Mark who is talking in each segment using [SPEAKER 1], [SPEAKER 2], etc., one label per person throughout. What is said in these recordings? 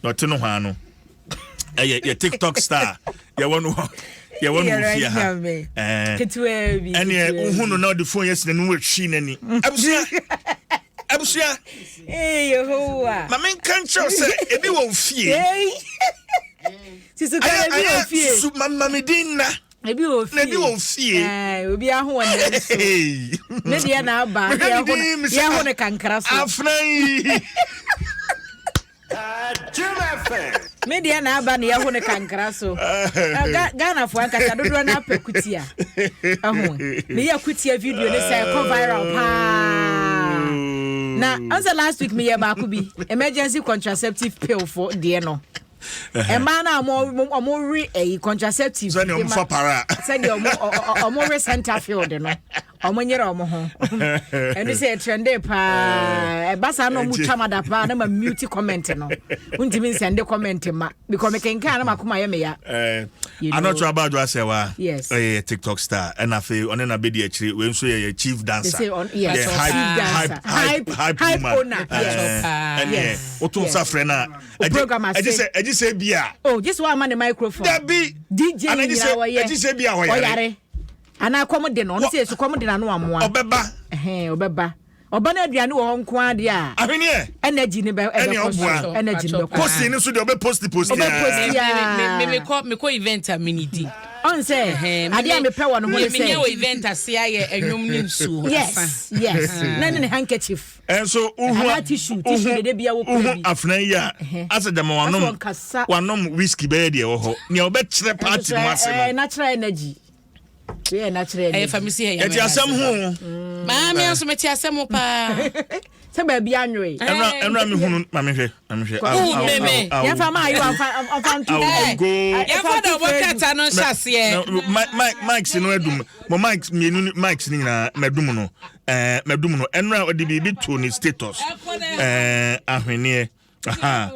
[SPEAKER 1] Na ɔte no hwaa no ɛyɛ yɛ TikTok star yɛwɔ no hɔ, yɛwɔ no wɔ fie ha.
[SPEAKER 2] Ketewa bi.
[SPEAKER 1] Ɛneɛ wohu no na ɔde phone yɛ sinani wɔahwi n'ani. Abusua, abusua.
[SPEAKER 2] Ee, Yehowa.
[SPEAKER 1] Ma menka nkyerɛ wo sɛ ebi wɔ wo fie.
[SPEAKER 2] Susu kara ebi wɔ fie.
[SPEAKER 1] Susu ma me din na.
[SPEAKER 2] Ebi wɔ fie.
[SPEAKER 1] Na ebi wɔ fie.
[SPEAKER 2] Ɛɛ, obi aho wɔ ne so. Ne deɛ na aba. Yɛ ho ne kankra so.
[SPEAKER 1] Afena yi.
[SPEAKER 2] Me deɛ na aba na yɛho ne kankra so. Ghanafoɔ ankasa dodoɔ no apɛ kutia. Ɛho. Meyɛ kutia video ne sɛ ɛkɔ viral paa. Na ɔnsɛ last week meyɛ baako bi, emergency contraceptive pill fo deɛ no. Mmaa no a ɔmo we ɛyi contraceptive.
[SPEAKER 1] Sɛdeɛ ɔmo fa para.
[SPEAKER 2] Sɛdeɛ ɔmo we center field no. Ɔmo nyere ɔmo ho. Ɛno sɛ ɛtrɛnde paa. Ɛba saa na ɔmo twa mada paa na ma mute comment no. Wontumi nsɛnde comment ma. Because mekenkan na makoma yɛ me ya.
[SPEAKER 1] Anɔtwe abadwo asɛwa.
[SPEAKER 2] Yes.
[SPEAKER 1] Ɛyɛ TikTok star. Ɛna afei ɔne na bɛdi akyire. Wei nso yɛ chief dancer.
[SPEAKER 2] Yes,
[SPEAKER 1] hype, hype, hype, hype,
[SPEAKER 2] hype owner.
[SPEAKER 1] Yes. Ɛneɛ woto nsa frɛ no a
[SPEAKER 2] program ase.
[SPEAKER 1] Ɛgye sɛ bi a.
[SPEAKER 2] Oh, gye sɛ wama ne microphone.
[SPEAKER 1] Dabi.
[SPEAKER 2] DJ nyina wɔyɛ.
[SPEAKER 1] Ɛgye sɛ bi a ɔyare.
[SPEAKER 2] Ɔyare. Anaa kɔm de no, ɔno sɛ yɛsu kɔm de no ano amoa.
[SPEAKER 1] Ɔbɛba.
[SPEAKER 2] Ɛhɛn, ɔbɛba. Ɔba no aduane wɔ hɔ nko ara deɛ a.
[SPEAKER 1] Ahweneɛ.
[SPEAKER 2] Energy ne bɛ ɛbɛkɔ so. Energy ne bɛkɔ.
[SPEAKER 1] Posti ne nso deɛ ɔbɛ posti posti.
[SPEAKER 2] Ɔbɛ posti aa.
[SPEAKER 3] Me mekɔ mekɔ event a mini di.
[SPEAKER 2] Ɔn sɛ adeɛ a mepɛ wɔ ne ho ne sɛ.
[SPEAKER 3] Menyɛ wɔ event ase ayɛ ɛnwom ne nsuo.
[SPEAKER 2] Yes. Na ne ne handkerchief.
[SPEAKER 1] Ɛnso wohu wohu afena yi a asɛ dɛm wanom wanom whiskey bɛyɛ deɛ ɛwɔ hɔ nea ɔbɛkyerɛ party no ase no.
[SPEAKER 2] Natural energy.
[SPEAKER 3] Ɛyɛ fa mi si hɛ
[SPEAKER 1] yɛte asɛm ho.
[SPEAKER 3] Maame nso mete asɛm paa.
[SPEAKER 2] Sɛ baabi anwoe.
[SPEAKER 1] Ɛnura ɛnura mi hunu maame hwɛ maame hwɛ.
[SPEAKER 3] Wo meme.
[SPEAKER 2] Yɛnfa maa yi wa ɔfa nto.
[SPEAKER 3] Yɛnfa da ɔbɔ kata no nhyɛ aseɛ.
[SPEAKER 1] Mic mic si no adum mo mic mmienu mic ni nyinaa mɛdum no ɛɛ mɛdum no. Ɛnura ɔde biribi to ne status, ɛɛ ahweneɛ. Aha,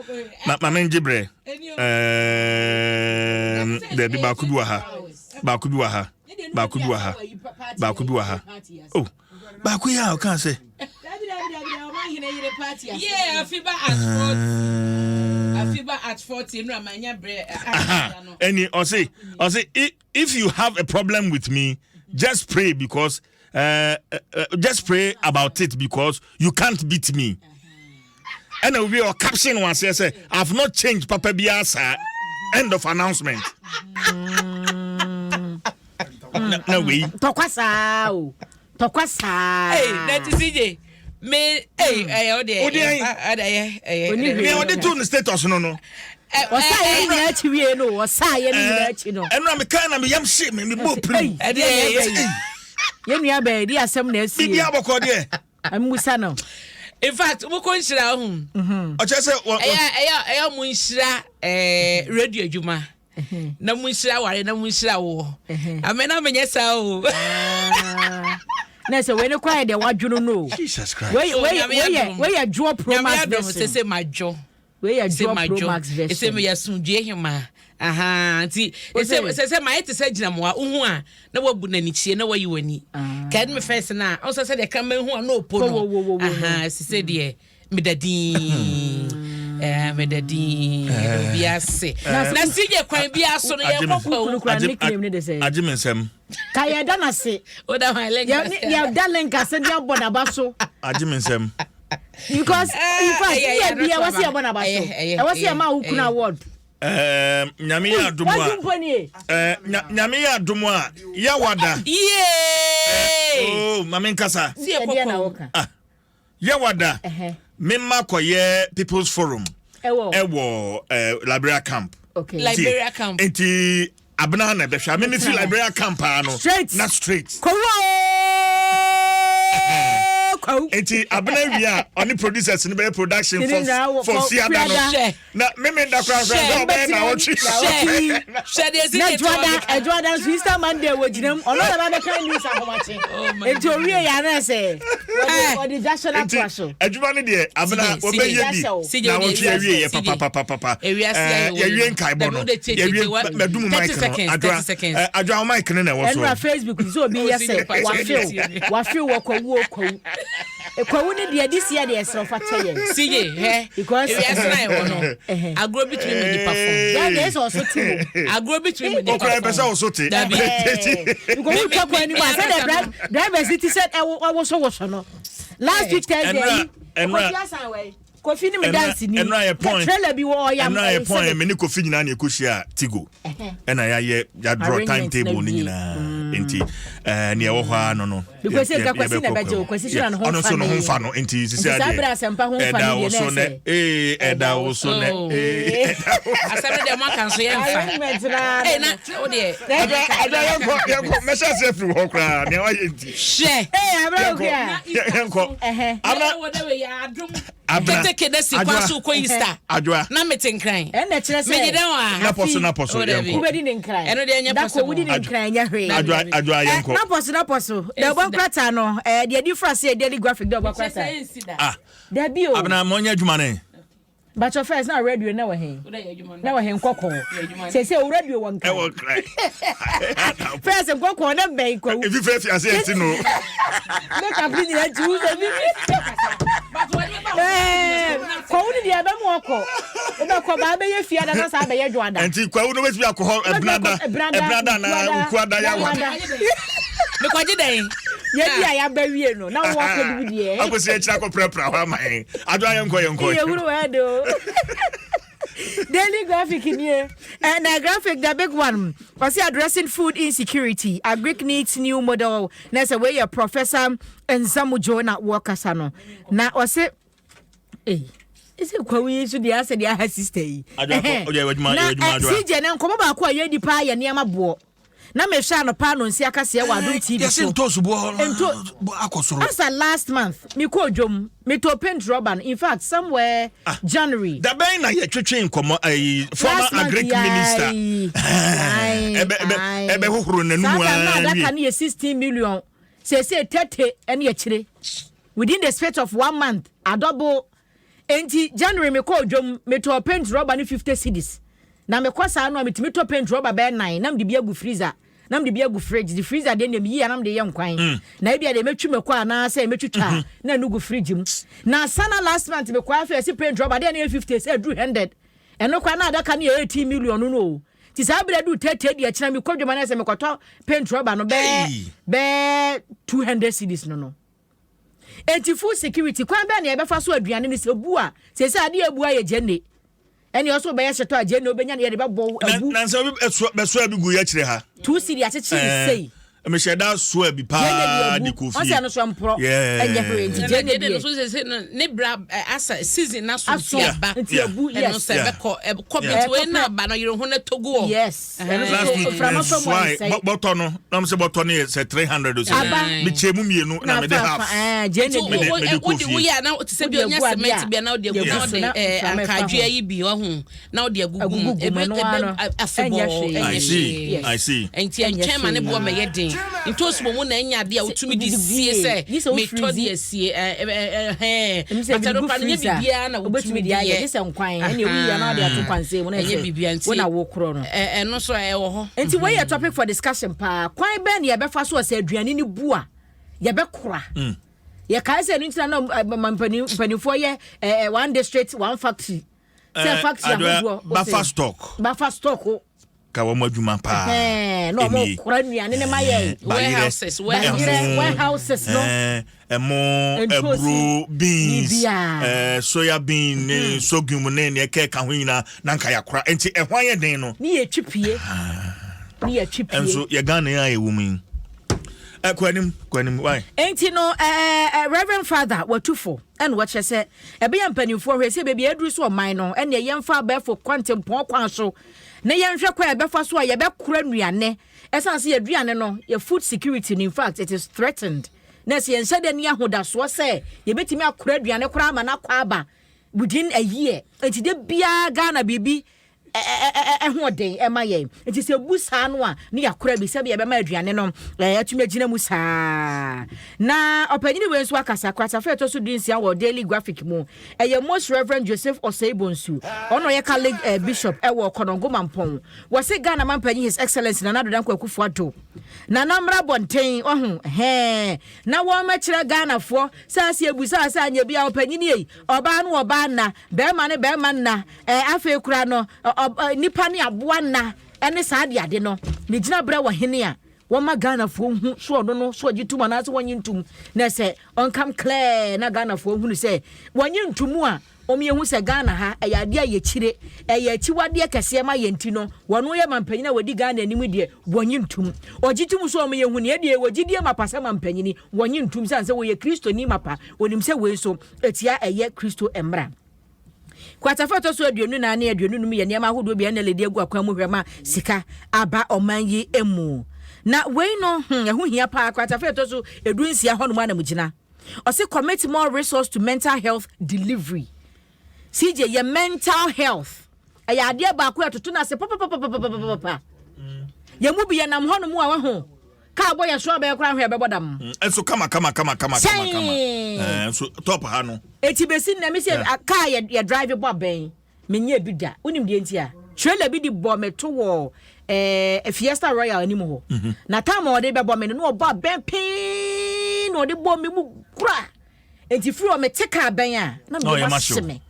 [SPEAKER 1] ma maame ngye brɛ. Ɛɛm dɛbi, baako bi wɔ ha, baako bi wɔ ha, baako bi wɔ ha, baako bi wɔ ha. Oh, baako yi a ɔka sɛ.
[SPEAKER 3] Yeah, Afiba at 40. Afiba at 40. No, manya bre.
[SPEAKER 1] Ɛni ɔse if you have a problem with me, just pray because just pray about it because you can't beat me. Ɛna obi ɔ caption wɔ aseɛ sɛ "I have not changed papa biara saa." End of announcement. Na wei.
[SPEAKER 2] Tɔkwa saa o, tɔkwa saa.
[SPEAKER 3] Hey, that is CJ. Me, hey, ɛyɛ o deɛ.
[SPEAKER 1] O deɛ.
[SPEAKER 3] Ɛyɛ ɛyɛ.
[SPEAKER 1] Nea ɔde to no status no.
[SPEAKER 2] Ɔsa yɛ ne nyinaa akyi wie no, ɔsa yɛ ne nyinaa akyi no.
[SPEAKER 1] Ɛnura mi kan na mi yam hye mi, mi bɔ pirim.
[SPEAKER 2] Ɛdeɛ yɛ yɛ nua bɛyɛ di asɛm na esi.
[SPEAKER 1] Bibi abɔkɔ deɛ.
[SPEAKER 2] Mmusa no.
[SPEAKER 3] In fact, mo kɔ nhyira ho.
[SPEAKER 1] Ɔkyerɛ sɛ wɔ.
[SPEAKER 3] Ɛyɛ ɛyɛ ɛyɛ mo nhyira radio adwuma. Na mo nhyira ware na mo nhyira wɔ. Amɛ na menyɛ saa o.
[SPEAKER 2] Na sɛ wei ne kɔ ayɛ deɛ wadwono no o.
[SPEAKER 1] Jesus Christ.
[SPEAKER 2] Wei wei wei wei yɛ dwoɔ pro max version.
[SPEAKER 3] Nyame adom sɛ ma dwo.
[SPEAKER 2] Wei yɛ dwoɔ pro max version.
[SPEAKER 3] Ɛsɛ mi yɛ sumdue hema. Aha, nti ɛsɛ sɛ sɛ mayɛ te sɛ gyinamoa wohu a na wabu n'anikyie na wayi w'ani. Kɛn mi fɛs na ɔsɛ sɛ deɛ kraman hu a na opo no. Aha, ɛsɛ sɛ deɛ meda din. Meda din obi ase. Na si yɛ kwan bi aso no yɛ kɔ kwawu.
[SPEAKER 1] Agye me nsɛm.
[SPEAKER 2] Ka yɛ da n'ase.
[SPEAKER 3] O da hwan link ase.
[SPEAKER 2] Yɛ da link ase de abɔ n'aba so.
[SPEAKER 1] Agye me nsɛm.
[SPEAKER 2] Because in fact, yɛ bi ɛwɔ si ɛbɔ n'aba so. Ɛwɔ si ɛma awo kunu award.
[SPEAKER 1] Nyame yɛ adom a, nyame yɛ adom a, yɛwada.
[SPEAKER 3] Yee.
[SPEAKER 1] Oh, maame nkasa.
[SPEAKER 3] Si yɛ kɔkɔ.
[SPEAKER 1] Ah, yɛwada. Mema kɔyɛ People's Forum. Ɛwɔ Liberia camp.
[SPEAKER 2] Okay.
[SPEAKER 3] Liberia camp.
[SPEAKER 1] Nti abena na ɛbɛhwɛ. Ame me fi Liberia camp a no.
[SPEAKER 2] Straight.
[SPEAKER 1] Na straight.
[SPEAKER 2] Kɔwɔ. Kwawu.
[SPEAKER 1] Nti abena wie a, ɔne producers no bɛyɛ production for fiada no. Na meme da koraa sɛ ɔbɛyɛ na ɔtwe.
[SPEAKER 3] Hwɛ deɛ si
[SPEAKER 2] na dwoada ɛdwoada nso Easter Monday wɔ gyina mu, ɔno na ba bɛka news ahomakye, nti owie yɛ anɛ sɛ wɔde dwa hyɛ no atoa so.
[SPEAKER 1] Adwuma no deɛ, abena wɔbɛyɛ bi na wɔtwe awie yɛ papapapapa. Yɛwie nkaebɔ no, yɛwie mɛdum mic no. Adwoa, adwoa, wo mic no na ɛwɔ so.
[SPEAKER 2] Ɛnura Facebook sɛ obi yɛ sɛ wafew wafew wɔ kwawu o kwawu. Kwawu ne deɛ this year deɛ ɛsrɛ fa kyɛ yɛn.
[SPEAKER 3] CJ hɛ
[SPEAKER 2] Because
[SPEAKER 3] ewiase na ɛwɔ no agorɔ bi tumi ma nipa fɔn.
[SPEAKER 2] Yɛn deɛ ɛsɛ ɔso te o.
[SPEAKER 3] Agorɔ bi tumi ma nipa fɔn.
[SPEAKER 1] Okura ɛpɛ sɛ ɔso te.
[SPEAKER 3] Dabi.
[SPEAKER 2] Because wotwa kwan no mu a sɛdeɛ drivers ti sɛ ɛwosowoso no. Last week Thursday yi.
[SPEAKER 1] Ɛnura
[SPEAKER 2] Kofi asan wɔ yi. Kofi ne me dance ni.
[SPEAKER 1] Ɛnura yɛ pɔn.
[SPEAKER 2] Trailer bi wɔ ɔyam.
[SPEAKER 1] Ɛnura yɛ pɔn me ne Kofi nyinaa na ekohyia Tigo. Ɛna yɛayɛ yɛadraw timetable ne nyinaa. Nti ɛɛ nea ɛwɔ hɔ ara no no.
[SPEAKER 2] Because nka Kwasi na ɛbɛgye o Kwasi so na ne ho
[SPEAKER 1] ɔno nso ne ho nfa no nti sisi adeɛ.
[SPEAKER 2] Nti saa bere asɛmpa ho nfa no deɛ na ɛsɛ.
[SPEAKER 1] Ee ɛda wo so nɛ ee ɛda wo so.
[SPEAKER 3] Asɛm no deɛ mo aka nso yɛ nfa.
[SPEAKER 2] Arrangement naa.
[SPEAKER 3] Ee na o deɛ.
[SPEAKER 1] Ɛda ɛda yɛn kɔ yɛn kɔ mɛhyɛ ase afiri hɔ koraa nea wayɛ nti.
[SPEAKER 3] Hwɛ.
[SPEAKER 2] Ee abira okua.
[SPEAKER 1] Yɛn kɔ.
[SPEAKER 3] Abira.
[SPEAKER 1] Abena.
[SPEAKER 3] Keteke na si kwan so kɔ Easter.
[SPEAKER 1] Adwoa.
[SPEAKER 3] Na mete nkran.
[SPEAKER 2] Ɛna kyerɛ sɛ.
[SPEAKER 3] Megye dɛn wɔ ha.
[SPEAKER 1] Napɔ so napɔ so yɛn kɔ.
[SPEAKER 2] Wobɛdi ne nkran.
[SPEAKER 3] Ɛno deɛ ɛnyɛ possible.
[SPEAKER 2] Dako wodi ne nkran nyɛ hwee.
[SPEAKER 1] Adwoa adwoa yɛn kɔ.
[SPEAKER 2] Napɔ so napɔ so. Deɛ ɔbɔ nkrataa no ɛɛ deɛ di fra se daily graphic deɛ ɔbɔ nkrataa.
[SPEAKER 1] Ah.
[SPEAKER 2] Dabi o.
[SPEAKER 1] Abena mo nyɛ adwuma ne.
[SPEAKER 2] Bàtchɔ first na radio na wɔ he? Na wɔ he nkɔkɔɔ. Sese o radio wɔ nkran.
[SPEAKER 1] Ɛwɔ nkran.
[SPEAKER 2] First nkɔkɔɔ na bɛn kwawu.
[SPEAKER 1] Efi fɛ fi ase ɛti no.
[SPEAKER 2] Make up ni nyinaa ti wusɛ bi. Kwawu ni deɛ ɛbɛ mu ɔkɔ. Wobɛkɔ baa bɛyɛ fiada na saa bɛyɛ dwoada.
[SPEAKER 1] Nti kwawu no bɛtumi akɔ hɔ ɛbrada ɛbrada na nkuada yawa.
[SPEAKER 3] Mekɔgye dɛn?
[SPEAKER 2] Yɛdi a yɛaba wie no na wowɔ akɔdu wo deɛ.
[SPEAKER 1] Akɔsi akyiri akɔprapra hɔ ama yɛn. Adwoa yɛnkɔ yɛnkɔ.
[SPEAKER 2] Yɛhuru wɔ ɛde o. Daily Graphic nie. And the graphic, the big one. Ɔsi addressing food insecurity. Agric needs new model. Na sɛ wei yɛ Professor Nzamujo na wɔkasa no. Na ɔsi Ei, ɛsɛ kwawu yi nso deɛ asɛ deɛ aha sister yi. Na CJ ne nkɔmɔ baako a yɛdi paa yɛ nneɛma boɔ. Na mehwɛ anɔpa no nsi akaseɛ wɔ Adom TV so.
[SPEAKER 1] Yɛsi ntoosu boɔ akɔ soro.
[SPEAKER 2] Asa last month mekɔ dwom metɔ paint rubber no in fact somewhere ah, January.
[SPEAKER 1] Dabɛn na yɛtwetwe nkɔmɔ ayi former agric minister. Ɛbɛ ɛbɛ ɛbɛ hohoro n'anum
[SPEAKER 2] aa wie. Saa na adaka no yɛ 16 million. Seesei 30 ɛne akyire. Within the space of one month, adɔbo. Enti January mekɔɔ dwam, metɔɔ paint rɔba no 50 cedis. Na mekɔ saa no a, metumi tɔ paint rɔba bɛyɛ nan, na mede bi agu freezer, na mede bi agu fridge. De freezer deɛ deɛ meyi a na mede yɛ nkwan. Mm. Na ebi a deɛ mɛtwi mako anaasɛ mɛtwitwa a, mm-hmm. na ɛno gu fridge mu. Na sana last month mekɔɔ afei ɛsi paint rɔba deɛ na yɛ 50 sɛ aduru 100. Ɛno koraa na adaka no yɛ 18 million no no o. Nti saa berɛ du 30 deɛ kyena mekɔ dwam na sɛ mekɔtɔ paint rɔba no bɛɛ bɛɛ 200 cedis no no. Enti food security, kwan bɛn na yɛbɛfa so aduane no sɛ bu a, seesei adeɛ a ebu ayɛ gyeene. Ɛne ɔso bɛyɛ hyetɔ a gyeene obenya no yɛde bɛbɔ abu.
[SPEAKER 1] Na nansa obi bɛsoa bi gu yɛ akyire ha.
[SPEAKER 2] Tu sidi akyekyere ne sei.
[SPEAKER 1] Mehyɛ da soa bi paa de kɔ fie.
[SPEAKER 2] Ɔsɛ ɛno so mporɔ. Ɛnyɛ hwee nti gyeene deɛ.
[SPEAKER 3] Ɛna gyeene so sɛ ne bra asa season na so nti aba.
[SPEAKER 2] Nti abu yes.
[SPEAKER 3] Ɛno sɛ bɛkɔ ɛkɔ bi nti wei na aba no yere ho na togu wɔ.
[SPEAKER 2] Yes.
[SPEAKER 1] Last week mesoae bɔtɔ no na sɛ bɔtɔ no yɛ sɛ 300 o sɛ mekyɛ mu mmienu na mede half mede kɔ fie.
[SPEAKER 3] Woyɛ a na te sɛ bi onya cement bi a na wode agu na wode ankaadwea yi bi wahu na wode agugu mu ebe ebe afebɔɔ ɛnyɛ hwee.
[SPEAKER 1] I see.
[SPEAKER 3] Nti ɛntwɛn ma ne boɔ mɛyɛ den. Ntoosi wɔ mu na ɛnyɛ adeɛ a wotumi de sie sɛ metɔ de asie ɛhɛn. But ɛno koraa no nyɛ biribiara na wotumi de yɛ.
[SPEAKER 2] Gye sɛ nkwan ɛne woyi a na wode ato kwansɛn mu na
[SPEAKER 3] ɛnyɛ biribiara nti
[SPEAKER 2] wo na wokorɔ no.
[SPEAKER 3] Ɛno nso ɛwɔ hɔ.
[SPEAKER 2] Nti wei yɛ topic for discussion paa. Kwan bɛn na yɛbɛfa so a sɛ aduane no bu a yɛbɛkora? Yɛkae sɛ ɛno nti na na mpanimfoɔ yɛ one district one factory. Sɛ factory ahodoɔ.
[SPEAKER 1] Buffer stock.
[SPEAKER 2] Buffer stock.
[SPEAKER 1] Ka wɔn adwuma paa.
[SPEAKER 2] Na wɔn kora nnuane ne ma yɛ.
[SPEAKER 3] Warehouses
[SPEAKER 2] warehouses warehouses no.
[SPEAKER 1] Ɛmo ɛburo beans ɛɛ soya bean ne hmm. sorghum ne nea ɛkɛ ka ho nyinaa na nka yakora nti ɛho ayɛ den no.
[SPEAKER 2] Ne yɛ twi pie. Ne yɛ twi pie.
[SPEAKER 1] Nso yɛ Ghana yɛ a yɛwɔ mu yi. Ɛ kɔ anim kɔ anim why.
[SPEAKER 2] Nti no ɛɛ eh, Reverend Father watufo ɛna wɔkyerɛ sɛ ɛbɛyɛ mpanimfoɔ hwɛ sɛ baabi aduru so ɔman no ɛna yɛmfa abɛɛfo kwantempɔn kwan so na yɛnhwɛ kwan a yɛbɛfa so a yɛbɛkora nnuane ɛsiane sɛ yɛaduane no yɛ food security no in fact it is threatened na sɛ yɛnhyɛ da ni ahodasoɔ sɛ yɛbɛtumi akora aduane koraa ama no akɔ aba within a year nti da biara Ghana biribi. Ɛho den ɛma yɛn, nti sɛ bu saa no a ne yɛakora bi sɛbi yɛbɛma aduane no atumi agyina mu saa. Na ɔpanyini wei nso akasa kratafa ɛtɔ so 16 wɔ Daily Graphic mu. Ɛyɛ Most Reverend Joseph Osei Bonsu, ɔno ɔyɛ Catholic bishop ɛwɔ Kɔnɔngo Mampɔn. Wɔse Ghana mampanyin, His Excellence Nana Addo Dankwa Akufo Addo, Nana mmra bɔnten ɔho hɛn na wɔn mɛkyerɛ Ghanafoɔ sɛ ase ebusa sɛ anya bi a ɔpanyin yi, ɔbaa no ɔbaa nna, bɛrima ne bɛrima nna, afei kura no nipa ne aboa nna, ɛne saa de ade no ne gyina berɛ wɔ hene a wɔma Ghanafoɔ hu so ɔno no so ɔgye tum anaasɛ wɔnye ntum, na sɛ ɔnkam clear na Ghanafoɔ hunu sɛ wɔnye ntum a, wɔn yɛhu sɛ Ghana ha ɛyɛ adeɛ a yɛkyire, ɛyɛ akyiwadeɛ kɛseɛ ma yɛn ti no, wɔn yɛ mampanyin a wɔdi Ghana anim deɛ, wɔnye ntum. Ɔgye tum so wɔn yɛhu neɛ deɛ wɔgyidie mapa sɛ mampanyini wɔnye ntum sane sɛ wɔyɛ Kristoni mapa, wɔnim sɛ wei nso etia ɛyɛ Kristo mmara. Kwatafa ɛtɔ so 24 ne 25 yɛ nneɛma ahodoɔ bi ɛna ledi agu akwan mu hwɛ ma sika aba ɔman yi mu. Na wei no ɛho hia paa. Kwatafa ɛtɔ so 16 hɔnom anam gyina ɔsi commit more resource to mental health delivery. CJ, yɛ mental health ɛyɛ adeɛ baako a ɛtoto no ase papapapapapapa. Yɛn mu bi yɛnam hɔnom a waho kaa bɔ yɛ so abɛyɛ koraa hwɛ ɛbɛbɔ dam.
[SPEAKER 1] Ɛnso kama kama kama kama kama kama. Ɛnso top ha no.
[SPEAKER 2] Eti besi nnɛ mi sɛ kaa yɛ drive bɔ abɛn menyɛ bi da. Wonim deɛ nti a trailer bi de bɔ me to wɔ Fiesta Royal anim hɔ na time a ɔde bɛbɔ me no na ɔbɔ abɛn pii na ɔde bɔ me mu kura, nti firi hɔ mete kaa bɛn a na
[SPEAKER 1] mede
[SPEAKER 2] ma hye me,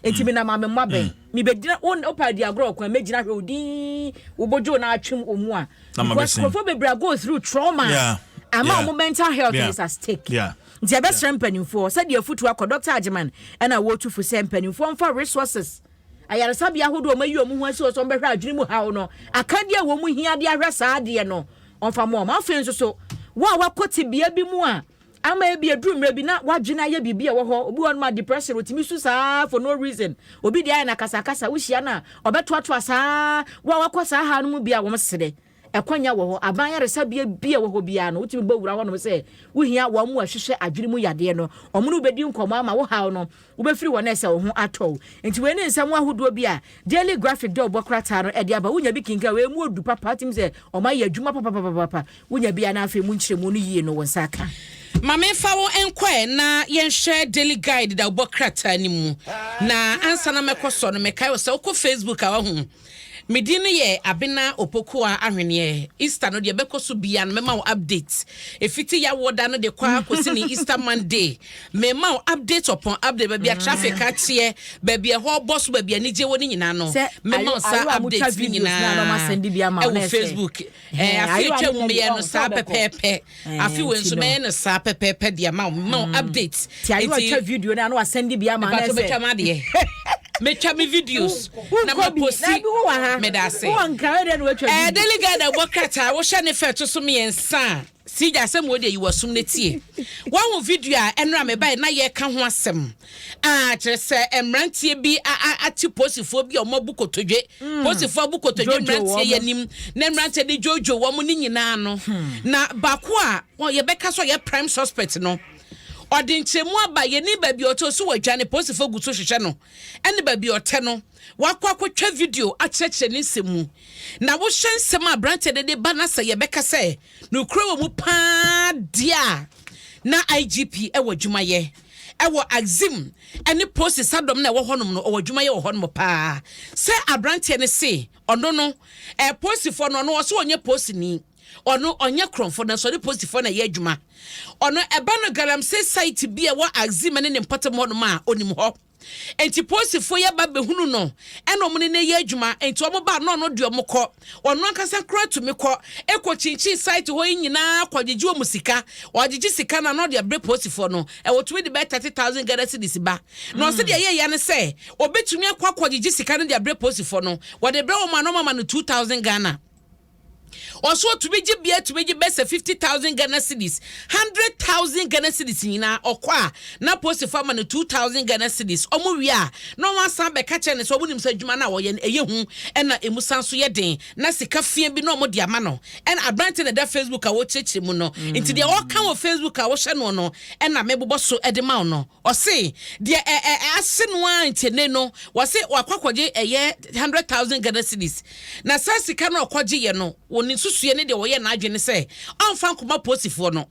[SPEAKER 2] nti me nam ame mmɔ abɛn mebɛgyina wo wopa adi agorɔ ɔkwan mɛgyina hwɛ odin wobɔdwo na atwem wɔ mu a, because nkurɔfoɔ bebree go through trauma ama wɔn mental health is at stake. Nti ɛbɛsrɛ mpanimfoɔ sɛdeɛ afutu akɔ Dr Agyeman ɛna wɔtu fo sɛ mpanimfoɔ mfa resources, ayaresabea ahodoɔ ɔmo ayi ɔmo ho asi hɔ sɛ ɔmo bɛhwɛ adwene mu haw no, akadeɛ a wɔn hia de ahwɛ saa adeɛ no, ɔmfa mo ɔmo. Afei nso so wɔn a wakɔ tebea bi mu a ama ebi eduru mmerɛ bi na wadwene ayɛ biribi a ɛwɔ hɔ, obi wɔ nom a depression otumi su saa for no reason, obi deɛ ayɛ na kasakasa, wohyia no a ɔbɛtoatoa saa. Wɔn a wakɔ saa ha no mu bi a wɔn sere ɛkwanya wɔ hɔ, aban yaresabea bi a ɛwɔ hɔ biara no, wotumi bɔ wura hɔnom sɛ wohia wɔn mu a ɛhwehwɛ adwene mu yadeɛ no, wɔn no wobɛdi nkɔmmɔ ama wo haw no wobɛfiri hɔ na ɛsɛ wo ho atɔ wo. Nti wei ne nsɛm ahodoɔ bi a Daily Graphic dɛ ɔbɔ krataa no ɛde aba. Wonya bi kinka wei mu odu papa, tim sɛ ɔma yɛ adwuma papapapapa. Wonya bi a na afei mu nkyerɛmu no yie no wo nsa aka.
[SPEAKER 3] Ma memfa wo nkɔɛ na yɛnhwɛ Daily Guide da wobɔ krataa no mu. Na ansa na mɛkɔ sɔ no, mekae wo sɛ wokɔ Facebook a, wahu me din no yɛ Abena Opokoa Ahweneɛ. Easter no deɛ bɛkɔ so bia no, mɛma wo update ɛfiti yɛawoɔ da no de kɔ akɔsi ne Easter Monday. Mema wo update upon update, baabi a traffic akyeɛ, baabi a ɛhɔ bɔ so, baabi a anigye wɔ no nyinaa no, mɛma wo saa update no nyinaa ɛwɔ Facebook. Afe atwa mu meyɛ no saa pɛpɛɛpɛ, afe wei nso mɛyɛ no saa pɛpɛɛpɛ de ama wo, mema wo update.
[SPEAKER 2] Nti video na no asɛnde bi ama
[SPEAKER 3] na ɛsɛ mɛtwa ma adeɛ, metwa me videos na ma post. Meda ase. Daily Guide ɛbɔ krataa wohyɛ ne fɛ to so mmiɛnsa a sigya asɛm wɔ deɛ yi wasum ne tie. Wɔn video a ɛnora mebae na yɛka ho asɛm a kyerɛ sɛ mmeranteɛ bi ate posifoɔ bi a wɔn abu kotodwe, posifoɔ abu kotodwe mmeranteɛ yɛ anim na mmeranteɛ de dwoodwoo wɔn ne nyinaa no, na baako a yɛbɛka so yɛ prime suspect no, ɔde nkyɛnmu aba. Yɛni baabi a ɔtɔ so wɔ adwane, posifoɔ gu so hwehwɛ no, ɛne baabi a ɔtɛ no wakɔ akɔtwa video akyerɛkyerɛ ne nsɛm mu. Na wohyɛ nsɛm a aberanteɛ de de ba na sɛ yɛbɛka sɛ nokura wɔ mu paa deɛ a, na IGP ɛwɔ adwumayɛ ɛwɔ Axim ɛne posi sadɔm na ɛwɔ hɔnom no, ɔwɔ adwumayɛ wɔ hɔnom paa. Sɛ aberanteɛ no se ɔno no posifoɔ no, ɔno ɔso ɔnyɛ posini, ɔno ɔnyɛ korɔmfo, na nso ɔne posifoɔ na ɛyɛ adwuma. Ɔno ɛba no galamsey site bi a ɛwɔ Axim ne ne mpɔtam hɔnom a onim hɔ, nti posifoɔ yi aba bɛhunu no ɛna ɔmo ne ne yɛ adwuma. Nti ɔmo ba na ɔno deɛ ɔmo kɔ, ɔno ankasa koraa tumi kɔ ekɔ kyinkyin site hɔ yi nyinaa kɔgyegye wɔn sika. Ɔgyegye sika na ɔno de abrɛ posifoɔ no. Ɛwɔ tumi de bɛyɛ 30,000 Ghana cedis ba na ɔsɛ deɛ ɛyɛ ya ne sɛ obetumi akɔ akɔgyegye sika no de abrɛ posifoɔ no, wɔde brɛ wɔn a na ɔmo ama no 2,000 Ghana. Ɔso ɔtumi gye bia tumi gye bɛsɛ 50,000 Ghana cedis, 100,000 Ghana cedis nyinaa. Ɔkɔ a, na apolisifoɔ ama no 2,000 Ghana cedis. Ɔmo wie a, na ɔmo asan bɛka kyerɛ no sɛ ɔmo nim sɛ adwuma no a ɔyɛ no ɛyɛ hu ɛna emu san so yɛ den, na sika fia bi na ɔmo de ama no. Ɛna aberante na ɛda Facebook a wɔkyerɛkyerɛ mu no. Nti deɛ ɔka wɔ Facebook a wɔhyɛ no no ɛna mebobɔ so ɛde ma wo no. Ɔse deɛ ɛ ɛ ase no ara nti ne no wɔse wakɔ akɔgye ɛyɛ 100,000 Ghana cedis, na saa sika no a ɔkɔgye yɛ no, wɔ ne nsusuɛ ne deɛ wɔyɛ n'adwene sɛ ɔmfa nkɔma polisifoɔ no,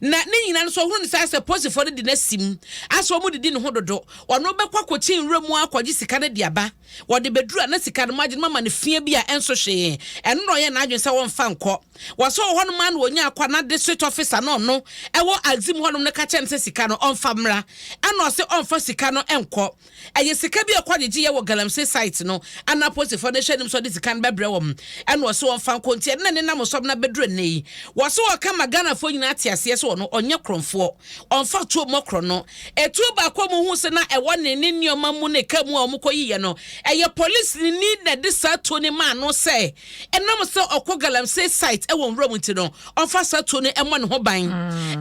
[SPEAKER 3] na ne nyinaa no so ɔhunu ne saa sɛ polisifoɔ no de n'asim asɛ wɔn didi ne ho dodo. Ɔno bɛkɔ akɔkyi nwura mu akɔgye sika no de aba. Wɔde bɛduru a, na sika no mo agye no mama no fia bi a ɛnso hwee. Ɛno na ɔyɛ n'adwene sɛ wɔmfa nkɔ. Wɔsɛ wɔ hɔnom a na wɔnya akɔ na district officer no, ɔno ɛwɔ Axim hɔnom no, ka kyerɛ no sɛ sika no ɔmfa mmra. Ɛna ɔsɛ ɔmfa sika no nkɔ. Ɛyɛ sika bi a ɛkɔ agyegye yɛ wɔ galamsey site no ana apolisifoɔ no hyɛ anim sɛ ɔde sika no bɛbrɛ wɔn. Ɛna ɔsɛ ɔmfa nkɔ. Nti ɛno na ne nam sɔm no abɛduru nnɛ yi. Wɔsɛ ɔka ma Ghanafoɔ nyinaa te aseɛ sɛ ɔno ɔnyɛ korɔmfoɔ, ɔmfa tuo mmɔ korɔ no. Etuo baako a wɔhu sɛ na ɛwɔ ne nneɛma mu ne ka mu a wɔkɔ yiyɛ no, ɛyɛ polisini na ɛde saa tuo no maa no sɛ ɛnam sɛ ɔkɔ galamsey site ɛwɔ nwura mu nti no, ɔmfa saa tuo no ɛmmɔ ne ho ban.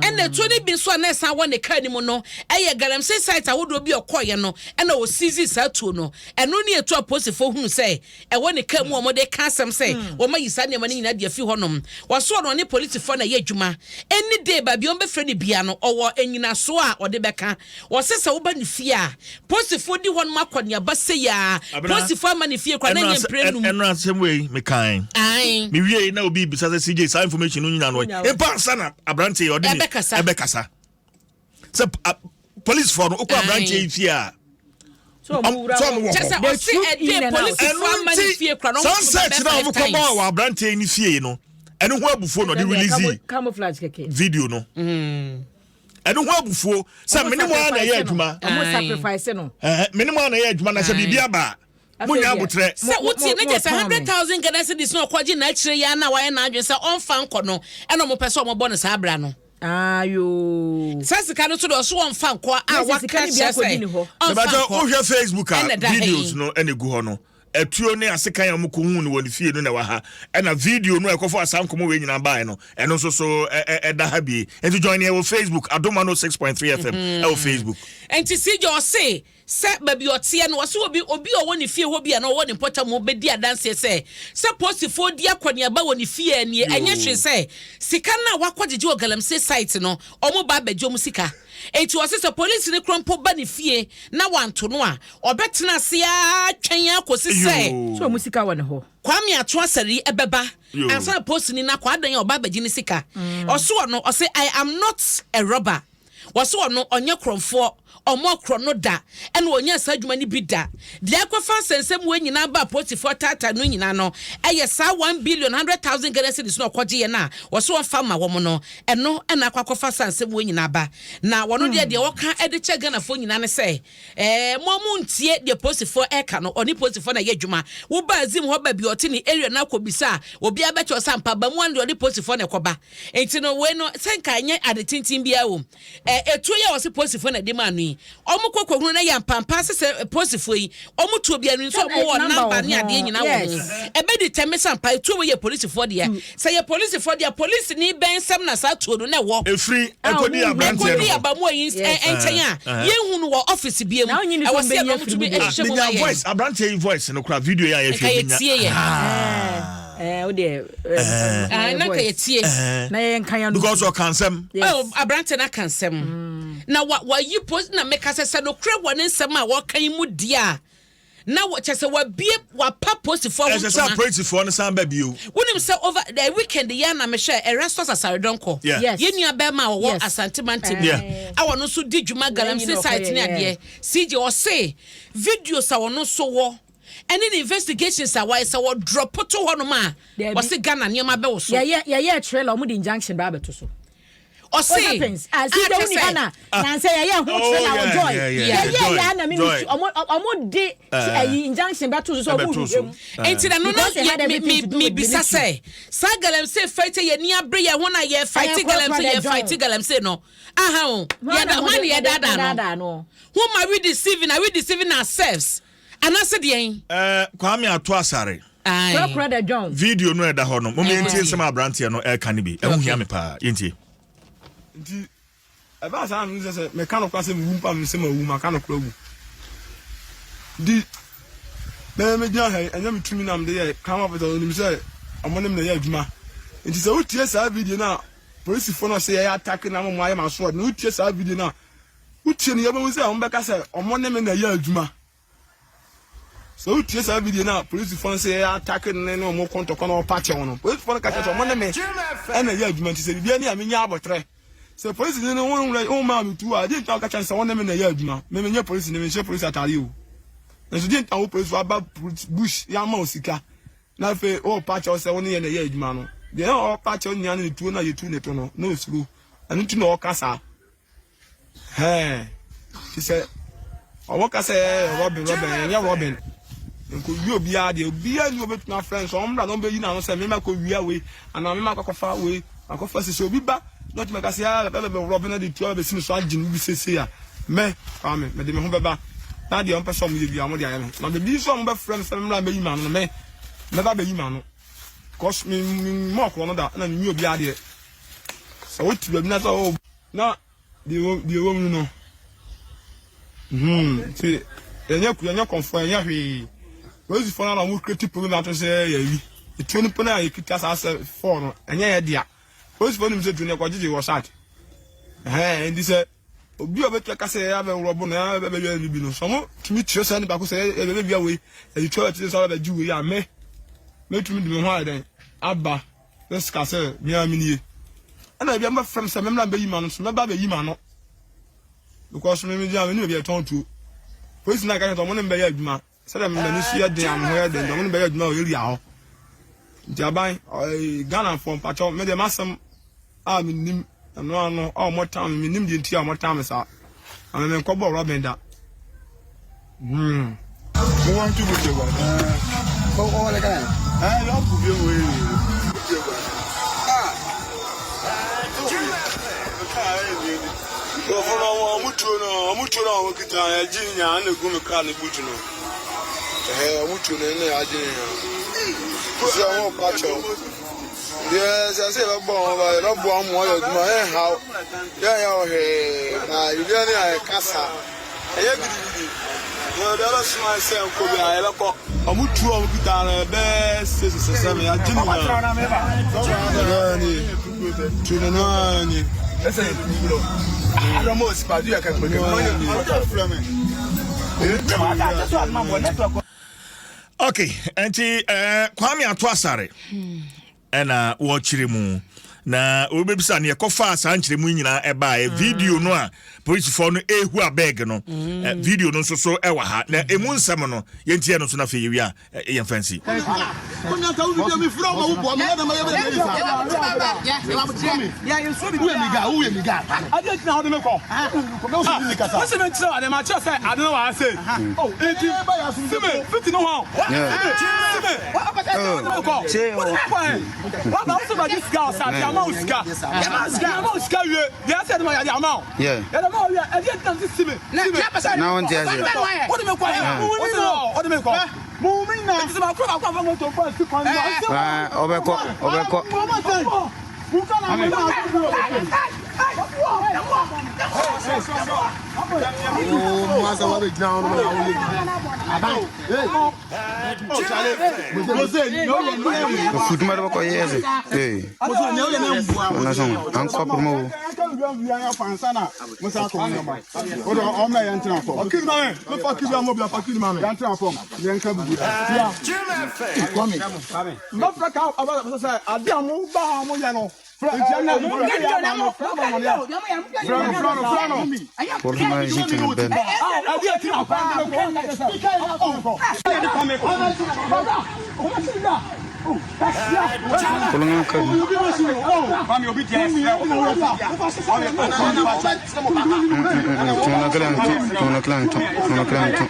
[SPEAKER 3] Ɛna tuo no bi nso a na ɛsan wɔ ne kaa no mu no, ɛyɛ galamsey site ahodoɔ bi a ɔkɔɔyɛ no ɛna ɔseize saa tuo no. Ɛno ne etuo a polisifoɔ hunu sɛ ɛwɔ ne kaa mu a wɔde ka asɛm sɛ wɔn ayi saa nneɛma no nyinaa de afi hɔnom. Wɔso ɔno ɔne polisifoɔ na ɛyɛ adwuma. Any day baabi a wɔbɛfrɛ no bia no, ɔwɔ nnyinasoɔ a ɔde bɛka. Wɔsɛ sɛ woba ne fie a, polisifoɔ di hɔnom akɔneaba sɛ yia polisifoɔ ama ne fie kora na ɛnyɛ mpere num.
[SPEAKER 1] Ɛno asɛm wei mekan mewie na obi bisa sɛ, "CJ, saa information no nyina no mpa ansa na aberanteɛ ɔde ne
[SPEAKER 3] ɛbɛkasa.
[SPEAKER 1] Ɛbɛkasa sɛ policefoɔ no wokɔ aberanteɛ yi fie a
[SPEAKER 2] sɛ ɔmo wura
[SPEAKER 1] sɛ ɔmo wɔ
[SPEAKER 3] kyɛ sɛ
[SPEAKER 1] hɔ.
[SPEAKER 3] ɔse ɛde polisifoɔ ama ne fie kora na
[SPEAKER 1] saa
[SPEAKER 3] ɔmo
[SPEAKER 1] search na ɔmo kɔbɔɔ wɔ aberanteɛ yi ne fie no, ɛno ho abufuo na ɔde release
[SPEAKER 2] camouflage kɛkɛ.
[SPEAKER 1] video no. Ɛno ho abufuo sɛ mene mu ara na ɛyɛ adwuma.
[SPEAKER 2] Ɔmo sacrifice no.
[SPEAKER 1] Ɛhɛ, mene mu ara na ɛyɛ adwuma na sɛ biribi aba a, monya abotrɛ.
[SPEAKER 3] Sɛ wotie ne kyɛ sɛ
[SPEAKER 2] mo
[SPEAKER 3] 100,000 Ghana cedis na ɔkɔgye n'akyire yi a na wayɛ n'adwene sɛ ɔmfa nkɔ no, ɛna ɔmo pɛ sɛ ɔmo bɔ no saa abira no.
[SPEAKER 2] Ayo.
[SPEAKER 3] Saa sika no so deɛ, ɔso wɔmfa nkɔ a
[SPEAKER 2] Na sɛ
[SPEAKER 3] waka
[SPEAKER 2] sika no bi
[SPEAKER 3] kyerɛ
[SPEAKER 2] akɔdi
[SPEAKER 3] sɛ
[SPEAKER 2] ne hɔ.
[SPEAKER 3] ɔmfa
[SPEAKER 1] Mebatɛ
[SPEAKER 3] nkɔ.
[SPEAKER 1] wohwɛ Facebook a,
[SPEAKER 3] Ɛna ɛda ha yi.
[SPEAKER 1] videos no ɛna egu hɔ no, ɛtuo ne asekan a wɔkɔhu no wɔ ne fie no na ɛwɔ ha, ɛna video no a ɛkɔfo asa nkɔmmɔ wei nyinaa baeɛ no, ɛno nso so ɛda ha bie. Nti join yɛ wɔ Facebook, Adom 106.3 FM ɛwɔ Facebook.
[SPEAKER 3] Nti sigye ɔse sɛ baabi ɔteɛ no, ɔse obi a ɔwɔ ne fie hɔ bi a na ɔwɔ ne mpɔtam mu bɛdi adanseɛ sɛ polisifoɔ di akɔneaba wɔ ne fie nie. Ɛnyɛ hwee sɛ sika no a wakɔgyegye wɔ galamsey site no, ɔmo ba abɛgye ɔmo sika. Enti ɔse sɛ polisi ne korɔ mpo ba ne fie na wanto no a, ɔbɛtena ase a twɛn akɔsi sɛ
[SPEAKER 1] Yoo.
[SPEAKER 2] Sɛ ɔmo sika wɔ ne hɔ.
[SPEAKER 3] Kwame Ato Asare ɛbɛba
[SPEAKER 1] Yoo.
[SPEAKER 3] ansa na polisi no akɔ adan a ɔba abɛgye ne sika. Ɔso ɔno ɔse, "I am not a robber." Wɔso ɔno ɔnyɛ korɔmfoɔ, ɔmmɔ korɔ no da, ɛna ɔnyɛ saa adwuma no bi da. Deɛ akɔfa nsɛnsɛm wei nyinaa ba apolisifoɔ taataa no nyinaa no, ɛyɛ saa 1 billion 100,000 Ghana cedis no ɔkɔgye yɛ no a wɔso wɔmfa ma wɔn no. Ɛno ɛna akɔ akɔfa saa nsɛm wei nyinaa ba. Na wɔno deɛ wɔka de kyɛ Ghanafoɔ nyinaa ne sɛ mo a montie deɛ polisifoɔ ɛka no. Ɔne polisifoɔ na ɛyɛ adwuma. Woba Axim hɔ baabi a ɔte ne area no akɔbisa a, obiara bɛkyerɛ sɛ ampa ba mu ano deɛ ɔde polisifoɔ na ɛkɔba. Nti no wei no sɛ nka ɛnyɛ ade tenten biara o. Etuo yi a wɔse polisifoɔ na ɛde maa no yi, ɔmo kɔ kɔhunu na yɛ ampampa sɛ polisifoɔ yi ɔmo tuo biara no nso ɔmo wɔ number ne adeɛ nyinaa wɔ ho. Ɛbɛdi tɛmɛ sɛ ampa etuo wei yɛ polisifoɔ deɛ. Sɛ yɛ polisifoɔ deɛ, polisini bɛn nsɛm na saa tuo no na ɛwɔ?
[SPEAKER 1] Ɛfiri ɛkɔdi aberanteɛ no
[SPEAKER 3] ɛkɔdi
[SPEAKER 1] hɔ.
[SPEAKER 3] abamu yi nkyɛn a yɛnhu no wɔ office bie mu.
[SPEAKER 2] Na wonyi ne
[SPEAKER 3] ɛwɔ
[SPEAKER 2] sɛ
[SPEAKER 3] sɛ
[SPEAKER 2] ɔmbɛyi
[SPEAKER 3] ɛna ɔmo
[SPEAKER 2] afiri
[SPEAKER 3] tumi
[SPEAKER 2] mu deɛ.
[SPEAKER 3] ɛhyehyɛ mu
[SPEAKER 1] Menya
[SPEAKER 3] ma yɛn.
[SPEAKER 1] voice, aberanteɛ yi voice no kora, video yi a
[SPEAKER 3] nka
[SPEAKER 1] yɛhwɛ menya.
[SPEAKER 3] yɛtie yɛ.
[SPEAKER 2] Ɛɛ, o deɛ.
[SPEAKER 3] Ah, na nka yɛtie.
[SPEAKER 2] Na yɛn nkan ya no.
[SPEAKER 1] Because ɔka nsɛm.
[SPEAKER 2] Yes.
[SPEAKER 3] Oh, aberante no aka nsɛm na wayi post na meka sɛ nokorɛ wɔ ne nsɛm a wɔka yi mu di a, na kyɛ sɛ wabie wapa posifoɔ ho
[SPEAKER 1] Ɛsɛ sɛ
[SPEAKER 3] ntoma.
[SPEAKER 1] apolisifoɔ no san ba bio.
[SPEAKER 3] Wonim sɛ over the weekend yɛ na mehwɛ Erastus Asaredɔnkɔ,
[SPEAKER 1] Yeah.
[SPEAKER 3] yɛn nua bɛrima a wɔwɔ Asante mantam a wɔno nso di dwuma galamsey
[SPEAKER 2] Yɛn nyina
[SPEAKER 3] site ne
[SPEAKER 2] ɔkɔyɛ,
[SPEAKER 3] adeɛ. CJ, ɔse videos a wɔno nso wɔ ɛne ne investigations a wɔayɛ sɛ wɔdrop to hɔnom a,
[SPEAKER 2] Dabi.
[SPEAKER 3] ɔse Ghana nneɛma bɛwo so.
[SPEAKER 2] Yɛyɛ trailer, ɔmo de injunction ba abɛto so.
[SPEAKER 3] Ɔse
[SPEAKER 2] What happens? Ah, see, the only ana na nsɛ yɛyɛ ho trailer wɔ Joy. Yɛyɛ yɛ ana mi ɔmo ɔmo de ɛyi injunction bɛto so sɛ ɔmo
[SPEAKER 1] Ɛbɛto so.
[SPEAKER 2] hwehwɛ mu.
[SPEAKER 3] Nti na no
[SPEAKER 2] Because it had
[SPEAKER 3] na
[SPEAKER 2] everything to do with
[SPEAKER 3] mebisa
[SPEAKER 2] military.
[SPEAKER 3] sɛ saa galamsey fight yɛ ni abere yɛ ho na yɛ fight
[SPEAKER 2] Ɛyɛ
[SPEAKER 3] galamsey,
[SPEAKER 2] korɔkorɔ
[SPEAKER 3] yɛ
[SPEAKER 2] dɛ
[SPEAKER 3] fight
[SPEAKER 2] John.
[SPEAKER 3] galamsey no aha o, yɛda hwan ne yɛdaadaa no?
[SPEAKER 2] No.
[SPEAKER 3] Whom are we deceiving? Are we deceiving ourselves anaasɛ deɛn?
[SPEAKER 1] Kwame Ato Asare.
[SPEAKER 2] Korakora da dwɔn.
[SPEAKER 1] Video no ɛda hɔ no, mom yɛntie nsɛm a aberanteɛ no ɛka no bi. Ɛho hia me paa. Yɛntie.
[SPEAKER 4] Nti ɛbaa saa na mehu sɛ sɛ meka nokorɛ sɛ mewu mpo a menim sɛ mawu, maka nokorɛ awu. Nti me megyina ha yi, ɛnyɛ me tumi na mede yɛ, crime officer ɔnim sɛ ɔmo ne me na ɛyɛ adwuma. Nti sɛ wotie saa video no a polisifoɔ no sɛ yɛyɛ attack na ama ɔmo ayɛ m'asoɔden no, wotie saa video no a, wotie no yɛbɛhu sɛ ɔmo bɛka sɛ ɔmo ne me na ɛyɛ adwuma. Sɛ wotie saa video no a polisifo no sɛ yɛyɛ atake no ne wɔn kɔ ntɔkwa na wɔpa kyɛw no, polisifo no ka kyerɛ sɛ wɔn ne me ɛna ɛyɛ adwuma nti sɛ biribi ani a menya abɔtrɛ. Sɛ polisini no wo maa me tuo a, deɛ nti a woka kyerɛ no sɛ wɔn ne me na ɛyɛ adwuma? Me menyɛ polisini, menhyɛ polisi atare o. Nanso deɛ nti a wo polisifo aba bush yɛama wo sika na afei wɔrepa kyɛw sɛ wo ne yɛn na ɛyɛ adwuma no, deɛ na ɔrepa kyɛw nyinaa ne ne tuo no a yɛtu ne to no, na osuro. Ɛno nti na ɔreka saa. Hɛn, te sɛ ɔwɔ ka sɛ Robin, Robin, ɛnyɛ Robin. Nkowia obiara deɛ, obiara ni obetumi afrɛ nso ɔmmra na ɔmbɛyi n'ano sɛ mema kɔwia wei anaa mema akɔkɔfa wei akɔfa sisi obi ba na ɔtumi aka sɛ ah bɛbɛ Robin de tuo abɛsi me so agye me bi sese a me Kwame mede me ho bɛba na deɛ ɔmpɛ sɛ ɔmo yɛ biara ɔmo de ayɛ me na baabi nso a ɔmo bɛfrɛ me sɛ memmra mbɛyi m'ano no me mɛba bɛyi m'ano because me me mmɔ ɔkorɔ no da ɛna menyi obiara deɛ sɛ wote baabi na sɛ ɔwɔ Na deɛ ɛwɔ deɛ ɛwɔ mu no, hmm, nti yɛnyɛ yɛnyɛ kɔnfoɔ yɛnyɛ hwee. Polisifoɔ no na wɔn kireti problem ato sɛ yɛyi. Etuo no po no a yɛkita saa sɛ fɔɔ no, ɛnyɛ yɛ dea. Polisifoɔ nim sɛ tuo no yɛkɔgyegye wɔ sat. Ɛhɛn, nti sɛ obi a ɔbɛtumi aka sɛ yɛyɛ abɛworɔ bo no, yɛn abɛwia no bi no, sɛ wɔn tumi kyerɛ saa nipa ko sɛ yɛbɛwia wei, yɛde tuo abɛkyerɛ sɛ abɛgye wei a, me, mɛtumi de me ho ayɛ dɛn aba. Ne sika sɛ me ara menie. Ɛna ebi mɛfrɛ me sɛ memmra mbɛyi m'ano so mɛba abɛyi m'ano because me megyina me ne baabi ɛtɔn tuo polisi na ɛka kyerɛ sɛ ɔmo ne mbɛyɛ adwuma sɛdeɛ m'ani so yɛ den a me ho yɛ den nti ɔmo ne mbɛyɛ adwuma wɔ area hɔ nti aban ɛɛ Ghanafoɔ mpakyɛw me deɛ m'asɛm a menim ɛno ano a ɔmo tan me menim deɛ nti a ɔmo tan me saa na me menkɔbɔ Robin da. Hmm.
[SPEAKER 5] Mo wan tu buje wa. Ko o le kan. Eh lo ku bi wo yi. Buje wa. Ah. Nkurɔfo no wɔn tuo no wɔn tuo no a wɔn kita yɛgye ne nyinaa na egu me kaa ne boot no ɛhɛ wɔn tuo no na yɛagye ne nyinaa sɛ wɔn pa kyɛw deɛ sɛ sɛ yɛbɛbɔ wɔn ba yɛbɛboa wɔn wɔyɛ adwuma yɛn haw yɛn yɛ ɔhwee na biribiara ne ayɛ kasa. Ɛnyɛ gidigidi. Na baabi a wɔbɛsoma yɛn sɛ yɛnkɔ biara, yɛbɛkɔ. Wɔn tuo a wɔkita no, ɛbɛyɛ six sɛ seven, yɛagye ne nyinaa. Ɛno ara nie. Tuo no, ɛno ara nie. Ɛno ara nie.
[SPEAKER 1] Okay, nti eh, Kwame Ato Asare. Ɛna wɔkyerɛ mu na wɔbɛbisa ne ɛkɔfaa saa nkyerɛmu yi nyinaa ɛbaeɛ mm. video no a polisifoɔ no ɛhu abɛɛg no mm. eh, video no nso so ɛwɔ ha na ɛmu nsɛm no yɛntiɛ no nso no afei yɛwie a eh, yɛmfa nsi.
[SPEAKER 5] Na wonte aseɛ. Ɔbɛkɔ, ɔbɛkɔ. Fuduma de bɛkɔ yɛ ɛsɛ. Ee. Ɔna sɔn, an kɔ pɛrɛmɛ o. Portman si tene ben. Kolongan ka Tona klan to, tona klan to, tona klan to.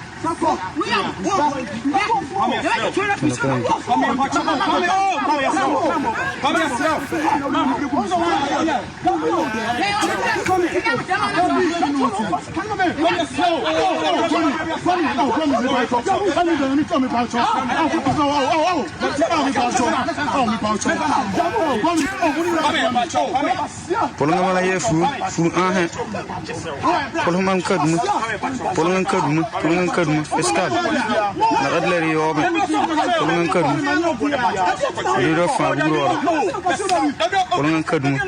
[SPEAKER 6] Poliŋa la yɛ fuu fuu ãasẽ pʋlsmã n ka dũma pʋlŋ n ka dũma pʋlŋ n ka dũma fiskal lagd la yaoobẽ pʋlŋ n ka dũma rɩdɔ fãa buud wala pʋlŋ n ka dũma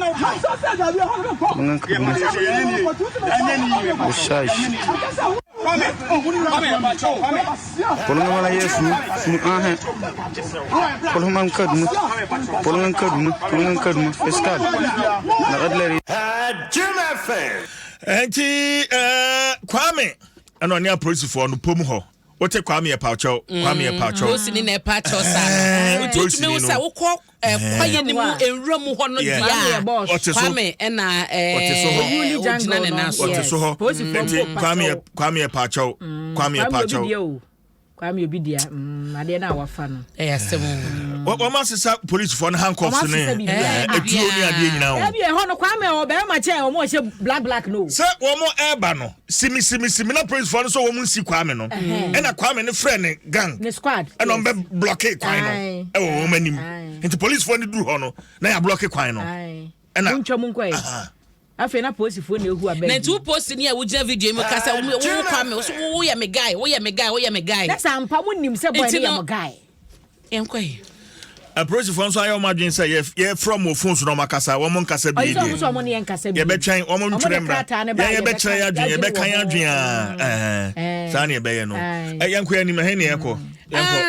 [SPEAKER 6] pʋlŋ n ka dũma bʋsaj Pʋlŋa la yɛ fuu fuu ãasẽ pʋlsmã n ka dũma pʋlŋ n ka dũma pʋlŋ n ka dũma fiskal lagd la
[SPEAKER 1] Nti eh, Kwame ɛna ɔne apolisifoɔ no pom hɔ wote Kwame yɛ pakyɛw Kwame yɛ pakyɛw
[SPEAKER 3] Polisi ni na ɛpa kyɛw saa no. Nti wotumi hu sɛ wokɔ kwaeɛ no mu nwura mu hɔ no deɛ a Kwame ɛna ɔgyina ne nan so.
[SPEAKER 1] Ɔte so hɔ nti Kwame yɛ Kwame yɛ pakyɛw Kwame yɛ pakyɛw.
[SPEAKER 2] Kwame obi dea mm, adeɛ no a wafa no.
[SPEAKER 3] Ɛyɛ asɛm o.
[SPEAKER 1] Wɔn asesa polisifoɔ no handcuffs ne etuo ne adeɛ nyinaa o.
[SPEAKER 2] Ɛbi ɛhɔ no Kwame ɔbɛrima kyɛn wɔn a ɔhyɛ black black no.
[SPEAKER 1] Sɛ wɔn ɛɛba no simi simi simi na polisifoɔ no sɛ wɔn nsi Kwame no ɛna Kwame no frɛ ne gang.
[SPEAKER 2] Ne squad.
[SPEAKER 1] Ɛna wɔn bɛ blɔke kwan no ɛwɔ wɔn anim nti polisifoɔ no duru hɔ no na yɛ ablɔke kwan no.
[SPEAKER 2] Ɛna. Mo ntwa mu nkɔ yɛ. Afei na polisifoɔ na ehu abɛn.
[SPEAKER 3] Na nti wo post ni a wogyina video yi mu ka sɛ wo wo Kwame wo so woyɛ me guy woyɛ me guy woyɛ me guy.
[SPEAKER 2] Na sɛ ampa mo nim sɛ boy no yɛ mo guy.
[SPEAKER 3] Yɛnkɔ yi.
[SPEAKER 1] Apolisifoɔ nso ayɛ wɔn adwene sɛ yɛfrɛ wɔn phone so na wɔn akasa wɔn nkasa bi deɛ yɛbɛtwɛn wɔn ntwerɛ mmra yɛn yɛbɛkyerɛ yɛn adwene yɛbɛka yɛn adwene a ɛɛ saa na yɛbɛyɛ no yɛnkɔ yɛn anim ɛhe na yɛkɔ.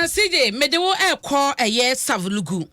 [SPEAKER 3] CJ mede wo ɛkɔ ɛyɛ Savulugu.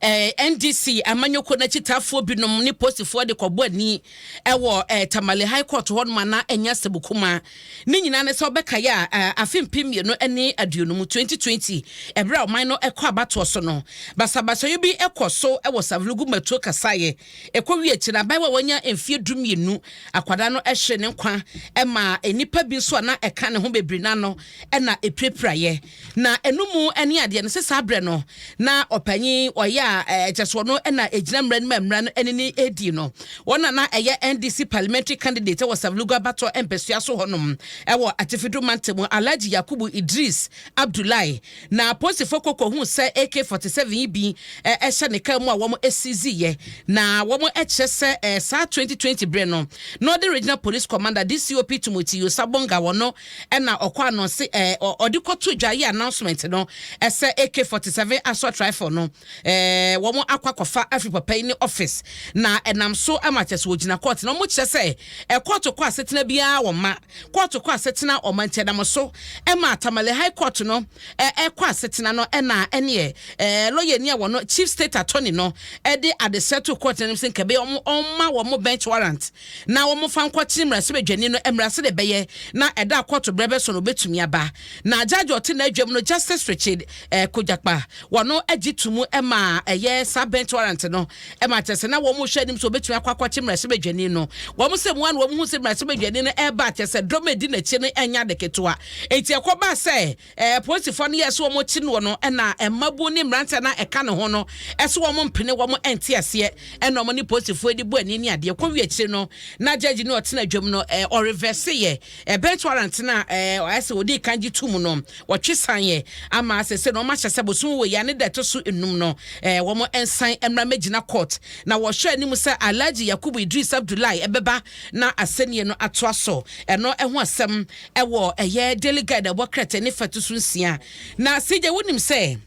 [SPEAKER 3] NDC amanyɔkuo no akyitaafoɔ binom ne posifoɔ de kɔbɔ ani wɔ Tamale High Court hɔ nom a na ɛnyɛ asɛm kumaa. Ne nyinaa ne sɛ wobɛkae a afe 2020, 2020, ɛberɛ a ɔman no kɔ abatoɔ so no, basabasayɔ bi kɔ so wɔ Savelugu Matuo Kasaeɛ. Ɛkɔwie akyi no, abaayewa a wanya mfeɛ 12, akwadaa no hwere ne nkwa ma nnipa bi nso a na ɛka ne ho bebree no ano na ɛpirapiraeɛ. Na ɛno mu ne adeɛ no sɛ saa berɛ no na ɔpanyin ɔyɛ a kyɛ sɛ ɔno na ɛgyina mmara no mu a mmara no ne ne ɛredi no. Wɔn na na ɛyɛ NDC parliamentary candidate wɔ Savelugu abatoɔ mpɛsua so hɔnom wɔ Atifido mantam mu, Alhaji Yakubu Idris Abdullahi. Na apolisifoɔ kɔ kɔhuu sɛ AK-47 yi bi hyɛ ne kaa mu a wɔn siziiɛ. Na wɔn kyerɛ sɛ saa 2020 berɛ no na ɔde Regional Police Commander DCOP Timothy Yosabonga wɔno Ɛna ɔkɔ ano se ɛɛ ɔde kɔto dwa yɛ announcement no sɛ AK 47 assault rifle no ɛɛ wɔn akɔ akɔfa afiri papa yi ne office na ɛnam so ma kyɛ sɛ wɔgyina court na wɔn kyerɛ sɛ ɛ court kɔ asetena biara wɔn ma court kɔ asetena wɔn nti ɛnam so ɛma Tamale High Court no ɛ ɛkɔ asetena no ɛna ɛneɛ ɛɛ lawyer ni a wɔn chief state attorney no ɛde adesrɛ to court no anim sɛ nkɛbɛyɛ wɔn ɔma wɔn bench warrant na wɔmfa nkɔkyere mmarahyɛbadwani no mmra sɛdeɛ ɛbɛyɛ na ɛda a kɔɔto berɛ bɛso no ɔbɛtumi aba. Na judge a ɔte n'adwam no, Justice Richard eh, Kojakpa, wɔno gye to mu ma ɛyɛ saa bench warrant no ma kyerɛ sɛ na wɔn rehwɛ anim sɛ ɔbɛtumi akɔ akɔkye mmarahyɛbadwani no. Wɔn sɛ mu a na wɔn hu sɛ mmarahyɛbadwani no ɛreba kyerɛ sɛ dɔm a ɛdi n'akyi no ɛnyɛ ade ketewa. Enti ɛkɔbaa sɛ Apolisifoɔ no yɛɛ sɛ wɔrekye noɔ no, ɛna mmabun ne mmeranteɛ a na ɛka ne ho no sɛ wɔn mpene, wɔn nte aseɛ, ɛna wɔn ne polisifoɔ de bu ani ne adeɛ. Kɔwie akyire no, na judge no a ɔtena dwam no, ɔrevɛseeɛ bench warrant no a ayɛ sɛ wɔdii kan gye to mu no, wɔtwe saneɛ ama sese no wɔahyɛ sɛ bosome wei a ne da ɛtɔ so nnum no, wɔn nsan mmra mmɛgyina court. Na wɔhwɛ anim sɛ Alhaji Yakubu Idris Abdullahi bɛba na asɛnnie no atoa so. Ɛno ho asɛm Ɛwɔ ɛyɛ Daily Guide a ɛwɔ krataa nifa to so nsia. Na CJ wonim sɛ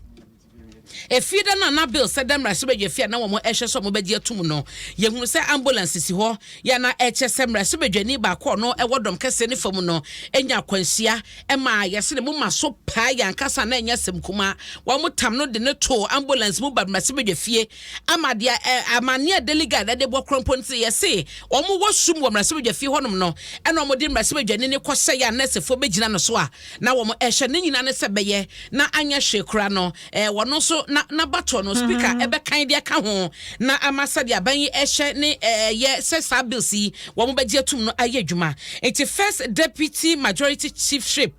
[SPEAKER 3] efie da no a na Bill sɛ da mmarahyɛbadwa fie a na wɔn ɛhwɛ sɛ wɔn bɛgye atum no, yɛhunu sɛ ambulance si hɔ yɛ na ɛkyɛ sɛ mmarahyɛbadwani baako a ɔno ɛwɔ dɔm kɛseɛ ne fa mu no anya akwanhyia ɛma yɛse ne moma so paa yɛ ankasa na ɛnyɛ asɛm kuma. Wɔn tam no de no too ambulance mu ba mmarahyɛbadwa fie ama deɛ ɛ amanneɛ a Daily Guide de bɔ korɔ mpo no sɛ yɛse wɔn wɔ sum wɔ mmarahyɛbadwafie hɔnom no ɛna wɔn de mmarahyɛbadwani no kɔhyɛeɛ a nɛɛsefoɔ bɛgyina no so a na wɔn ɛhwɛ ne nyinaa ne sɛ bɛyɛ na anyɛ hwee koraa no ɛɛ wɔn nso na n'abatoɔ no speaker ɛbɛkan de aka ho na ama sɛdeɛ aban yi ɛhyɛ ne ɛyɛ sɛ saa bills yi wɔn bɛgye atum no ayɛ adwuma. Nti first deputy majority chief whip.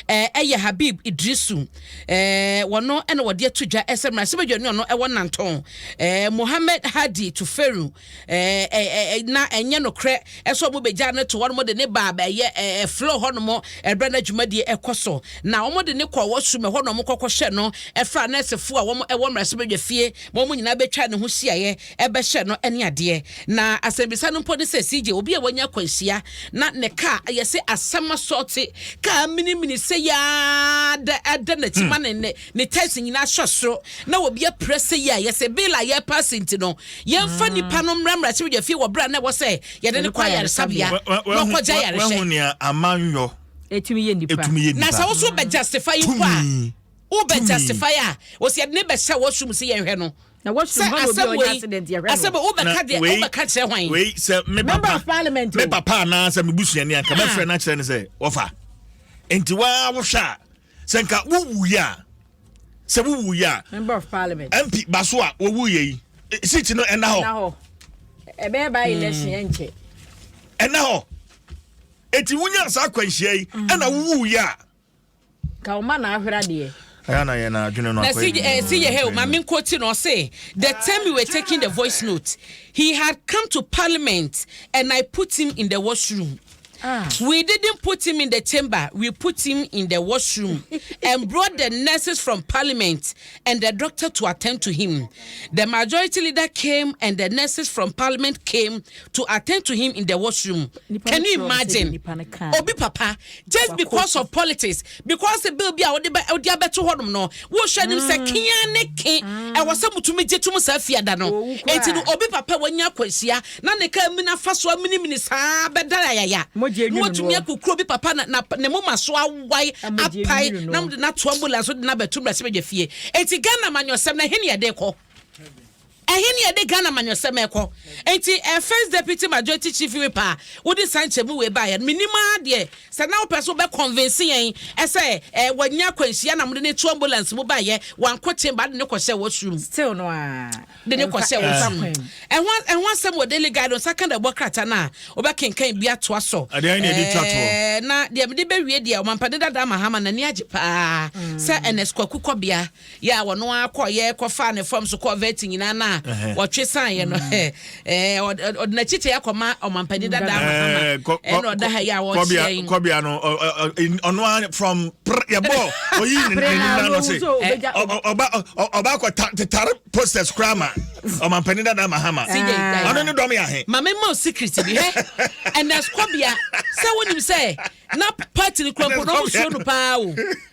[SPEAKER 3] ɛyɛ Habib Idrisu. Wɔno ɛna wɔde ato dwa ɛsɛ mmarahyɛbadwani ɔno ɛwɔ Nantɔn, Mohammed Hadi Tuferu, na ɛnyɛ nokorɛ ɛsɛ ɔmo bɛgya no to hɔ nom de ne ba ɛyɛ floor hɔ nom ɛberɛ no adwumadie ɛkɔ so, na wɔn de ne kɔ washroom ɛhɔ na wɔn kɔkɔ hyɛ no, ɛfra nɛɛsefoɔ a wɔn ɛwɔ mmarahyɛbadwa fie ma wɔn nyinaa bɛtwa ne ho hyiaeɛ ɛbɛhyɛ no ɛne adeɛ. Na asɛmbisa no mpo ne sɛ, CJ, obi a wanya akwanhyia na ne kaa yɛsɛ asɛm asɔɔte kaa minimini sɛ yaa da ɛda n'akyi ma ne tyres nyinaa hyɛ soro na obi apira sɛ yi a yɛsɛ bill a yɛpaase nti no, yɛmfa nipa no mmra mmarahyɛbadwa fie wɔ berɛ a na ɛwɔ sɛ yɛde ne kɔ ayaresabea na ɔkɔgya
[SPEAKER 1] wahu
[SPEAKER 3] yarehwɛ.
[SPEAKER 1] Nea amanyɔ
[SPEAKER 2] ɛtumi yɛ nipa.
[SPEAKER 1] Ɛtumi yɛ
[SPEAKER 3] Na
[SPEAKER 1] nipa.
[SPEAKER 3] sɛ wo so bɛ justify yi mpo a,
[SPEAKER 1] Tumi.
[SPEAKER 3] wobɛ
[SPEAKER 1] Tumi.
[SPEAKER 3] justify a, wɔsi yɛde ne bɛhyɛ washroom sɛ yɛnhwɛ no
[SPEAKER 2] Na washroom
[SPEAKER 3] sɛ
[SPEAKER 2] hɔ na obi a
[SPEAKER 3] asɛm
[SPEAKER 2] ɔnyɛ
[SPEAKER 3] wei
[SPEAKER 2] accident yɛhwɛ
[SPEAKER 3] asɛm
[SPEAKER 2] no.
[SPEAKER 3] wobɛka
[SPEAKER 1] Na
[SPEAKER 3] deɛ wobɛka kyerɛ hwan?
[SPEAKER 1] Wei sɛ me
[SPEAKER 2] Member
[SPEAKER 1] papa
[SPEAKER 2] of parliament
[SPEAKER 1] me
[SPEAKER 2] o.
[SPEAKER 1] papa anaasɛ me busuani anka mɛfrɛ no akyerɛ no sɛ, wɔfa nti waa wohwɛ a, sɛ nka wowuyɛ a, sɛ wowuyɛ a,
[SPEAKER 2] Member of parliament.
[SPEAKER 1] MP baso a wɔwuyɛ yi, seat no ɛna
[SPEAKER 2] na
[SPEAKER 1] hɔ.
[SPEAKER 2] Hɔ ɛbɛyɛ by election ɛnkyɛ.
[SPEAKER 1] Ɛna hɔ, eti wonya saa akwanhyia yi ɛna wowuyɛ a,
[SPEAKER 2] Ka ɔma na ahwere adeɛ.
[SPEAKER 1] Ɛyɛ na yɛ na adwene no
[SPEAKER 3] Na
[SPEAKER 1] akɔyɛ
[SPEAKER 3] CJ, CJ, hey, Mami Nkoti no say the time we were taking the voice note, he had come to parliament and I put him in the washroom.
[SPEAKER 2] Ah.
[SPEAKER 3] We didn't put him in the chamber. We put him in the washroom and brought the nurses from parliament and the doctor to attend to him. The majority leader came and the nurses from parliament came to attend to him in the washroom.
[SPEAKER 2] Nipa
[SPEAKER 3] Can
[SPEAKER 2] no
[SPEAKER 3] you
[SPEAKER 2] kyerɛ wɔn sɛ
[SPEAKER 3] imagine?
[SPEAKER 2] nipa no kaa.
[SPEAKER 3] Obi papa, just because of politics, because the bill bi a wɔde bɛ wɔde abɛto hɔnom no, wɔhwɛ nim sɛ kia ne ke ɛwɔ sɛ mutumi gye tum saa fiada no.
[SPEAKER 2] Owu koraa.
[SPEAKER 3] Eti no obi papa wanya akwanhyia na ne kaa mina fa so aminimini saa bɛda ayaya.
[SPEAKER 2] Mogya
[SPEAKER 3] Na
[SPEAKER 2] enwunu
[SPEAKER 3] watumi
[SPEAKER 2] no.
[SPEAKER 3] akukuro bi papa na ne moma so awae
[SPEAKER 2] Mogya
[SPEAKER 3] apae
[SPEAKER 2] enwunu no.
[SPEAKER 3] na mode n'ato ambulance de n'abɛto mmarahyɛbadwa fie. Eti Ghana manyɔsɛm na ɛhe ne yɛde kɔ? Ɛhe ne yɛde Ghana manyɔsɛm ɛkɔ? Nti first deputy majority chief whip a wode saa nkyɛmu wei baeɛ no, menim ara deɛ sɛ na wopɛ so wobɛ convince yɛn ɛsɛ wanya akwanhyia na mode ne to ambulance mu baeɛ, wankɔ chamber de ne kɔhyɛ washroom.
[SPEAKER 2] Still no a.
[SPEAKER 3] De ne kɔhyɛ
[SPEAKER 2] ɛmfa
[SPEAKER 3] washroom.
[SPEAKER 2] kwan mu.
[SPEAKER 3] Ɛho asɛm wɔ Daily Guide nsa ka da ɛbɔ krataa no a wobɛkenkan bi atoa so.
[SPEAKER 1] Adeɛ ne yɛde twa toɔ.
[SPEAKER 3] Na deɛ mede bɛwie deɛ, ɔmampane dada Mahama n'ani agye paa sɛ Ernest Kwaku Kɔbea yɛ a wɔno akɔyɛ kɔfaa ne fam so kɔɔ vet nyinaa no a wɔtwe saeɛ no, ɔde n'akyi kyɛ akɔma ɔmampani dada Mahama. Ɛna ɔda ha yi a wɔkyerɛ yi.
[SPEAKER 1] Kɔbea no ɔno a from yɛbɔ oyi ne nina no se ɔba akɔ tetare posters koraa ma ɔmampani dada Mahama. Ɔno ne dɔm yɛ ahe?
[SPEAKER 3] Maame ma o secret bi hɛ. Ernest Kɔbea, sɛ wonim sɛ na party no kura mpo na ɔmo suro no paa o,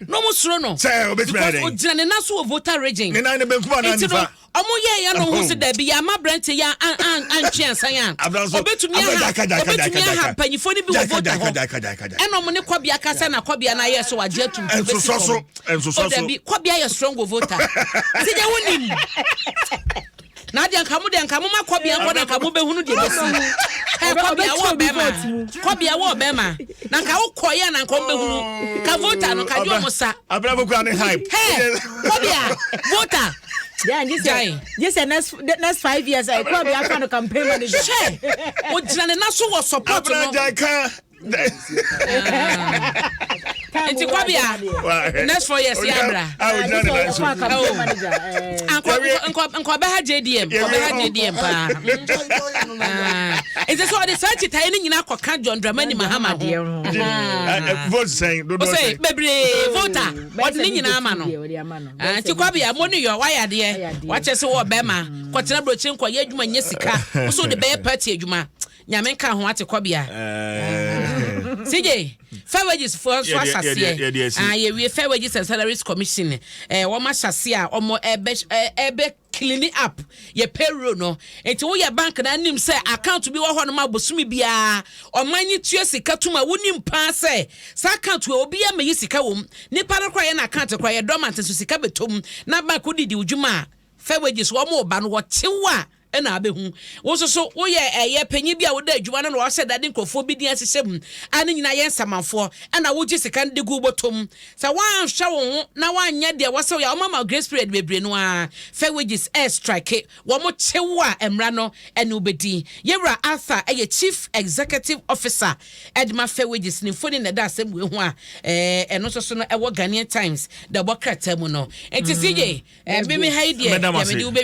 [SPEAKER 3] na ɔmo suro no
[SPEAKER 1] Sɛ obetumi ayɛ
[SPEAKER 3] because
[SPEAKER 1] dɛn?
[SPEAKER 3] ogyina ne nan so wɔ Volta Region.
[SPEAKER 1] Ne nan ne benkum anaa
[SPEAKER 3] Nti no
[SPEAKER 1] nifa?
[SPEAKER 3] ɔmo yɛ yɛ no ho sɛ dabi yɛ ama aberante yɛ antwe ansan a
[SPEAKER 1] Abranso,
[SPEAKER 3] obetumi
[SPEAKER 1] Abra,
[SPEAKER 3] aha
[SPEAKER 1] jaka, jaka,
[SPEAKER 3] obetumi
[SPEAKER 1] jaka,
[SPEAKER 3] aha
[SPEAKER 1] jaka.
[SPEAKER 3] mpanyinfoɔ no bi wɔ
[SPEAKER 1] Jaka,
[SPEAKER 3] Volta
[SPEAKER 1] jaka,
[SPEAKER 3] hɔ.
[SPEAKER 1] jaka, jaka, jaka.
[SPEAKER 3] Ɛna ɔmo ne Kɔbea kasa na Kɔbea no ayɛ so wagye atum.
[SPEAKER 1] Ɛnsosɔ so, ɛnsosɔ so.
[SPEAKER 3] Ɔdabi, Kɔbea yɛ strong wɔ Volta ti deɛ wonim na deɛ nka mo deɛ nka mo ma Kɔbea nkɔ na nka mo bɛhunu deɛ bɛsi ɛ Kɔbea wɔ bɛrima, Kɔbea wɔ bɛrima na nka wokɔ yɛ na nka ɔmo bɛhunu ka Volta no ka gye ɔmo sa.
[SPEAKER 1] Abra bokura ne hype.
[SPEAKER 3] Hɛ, Kɔbea Volta.
[SPEAKER 2] Yeah, gye sɛ
[SPEAKER 3] Jai.
[SPEAKER 2] gye sɛ next 5 years ɛ kɔ bi afa no campaign manager.
[SPEAKER 3] Hwɛ, ogyina ne nan so wɔ support
[SPEAKER 1] Abra
[SPEAKER 3] no.
[SPEAKER 1] jaka.
[SPEAKER 3] Nti Kɔbea, next 4 years yɛ abra.
[SPEAKER 1] A ogyina ne nan so.
[SPEAKER 2] Ɔfa campaign manager.
[SPEAKER 3] Nkɔ bɛha JDM, nkɔ bɛha JDM paa. Ah, nti sɛ ɔde saa kyitaeɛ no nyinaa kɔka John Dramani Mahama ho.
[SPEAKER 2] Adeɛ ho.
[SPEAKER 1] Vote sɛn dodoɔ
[SPEAKER 3] ɔsɛ
[SPEAKER 1] sɛn?
[SPEAKER 3] Bebree Volta ɔde ne nyinaa ama no.
[SPEAKER 2] Ɔde ama no.
[SPEAKER 3] Ah, nti Kwabea mo ne yɔ wayɛ adeɛ.
[SPEAKER 2] Wayɛ adeɛ.
[SPEAKER 3] Wakyɛ sɛ wɔ bɛrima kɔtena burokyi nkɔyɛ adwuma nyɛ sika, wo so wode bɛyɛ party adwuma. Nyame nka ho ate, Kɔbea. CJ, Fair Wages foɔ nso ahyɛseɛ.
[SPEAKER 1] Yɛde asi.
[SPEAKER 3] Ah, yɛwie Fair Wages and Salaries Commission, wɔn ahyɛseɛ a wɔn ɛbɛ clean up yɛ payroll no. Nti woyɛ bank na anim sɛ account bi wɔ hɔ nom a bosome biara ɔman ne tua sika tum a wonim paa sɛ saa account wɔ obi ama yi sika wɔ mu, nipa no koraa yɛ na account koraa yɛ dormant nso sika bɛtɔ mu na bank wodidi wo dwuma a, Fair Wages wɔn mo ba no wɔkyew a. Ɛna abɛhu wo nso so woyɛ ɛyɛ panyin bi a woda adwuma no na wahyɛ dade nkurɔfoɔ bi din ahyehyɛ mu a ne nyinaa yɛ nsamanfoɔ, ɛna wogye sika no de gu bɔtɔ mu. Sɛ woanhwɛ wo ho na woanyɛ deɛ wɔsɛ woyɛ a, wɔma ma grace period bebree no ara. Fair wages air strike wɔn kye wo a, mmara no ɛne wobɛdi. Yɛwura Arthur ɛyɛ Chief Executive Officer ɛde ma Fair Wages. Ne mfoni na ɛda asɛm wei ho a ɛno nso so no ɛwɔ Ghanaian Times da ɛbɔ krataa mu no. Nti CJ, meme ha yi deɛ
[SPEAKER 1] Mɛda mo
[SPEAKER 3] deɛ
[SPEAKER 1] ase.
[SPEAKER 3] Mede wobɛwie.